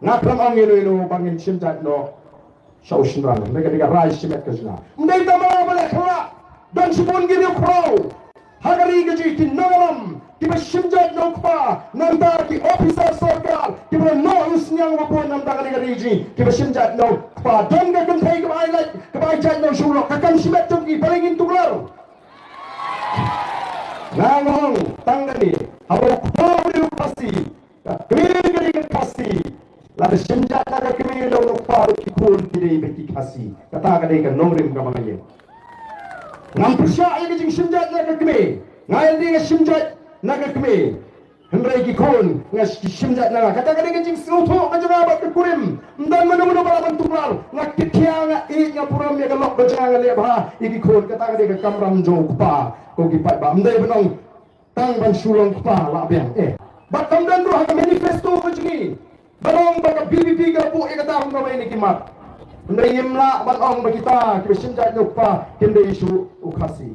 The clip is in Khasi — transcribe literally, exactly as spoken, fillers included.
Nga khlem ong ïa no ïa no ba ngin shim jait noh sha u shynrang, hynrei ka dei ka rai shimet ka jong nga. Ym dei tang ma nga ba leh khlak, don shibun ki riewkhraw ha ka ri ka jong ngi, ki nongïalam kiba shim jait na u kpa, nangta ki officer sorkar kiba don noh u sniang uba bun, nangta ka ri ka jong ngi kiba shim jait na u kpa. Don ka kynthei kaba ai lait, kaba ai jait na u sha u lok. Ka kam shimet jong ki, balei ngin tuklar? Nga ong tang kane, haba u kpa u dei u Khasi, ka kmie ka dei ka Khasi. Lada shim jait na ka kmie, la u kpa bad ki khun ki dei bad ki Khasi. Kata ka dei ka nongrim kaba nga ïeng. Ngam pyrshah ïa ka jingshim jait na ka kmie. Nga ïa dei ka shim jait na ka kmie, hynrei ki khun nga sh-, ki shim jait na nga. Kata ka dei ka jingsngewthuh ka jong nga bad ka kurim. Ym don mano mano ba lah ban tuklar. Nga kit khia, nga ïeit, nga burom ïa ka lok ka jong nga, nga leh bha ïa ki khun. Kata ka dei ka kamram jong u kpa. Ko ki paidbah, ym dei ban ong tang ban shu long kpa la biang, eh. Bad kam don ruh ha ka manifesto ka jong ngi ban ong ba ka V P P ka la buh ïa kata kum kawei na ki mat. Hynrei ngim lah ban ong ba kita kiba shim jait na u kpa kin dei shuh u Khasi.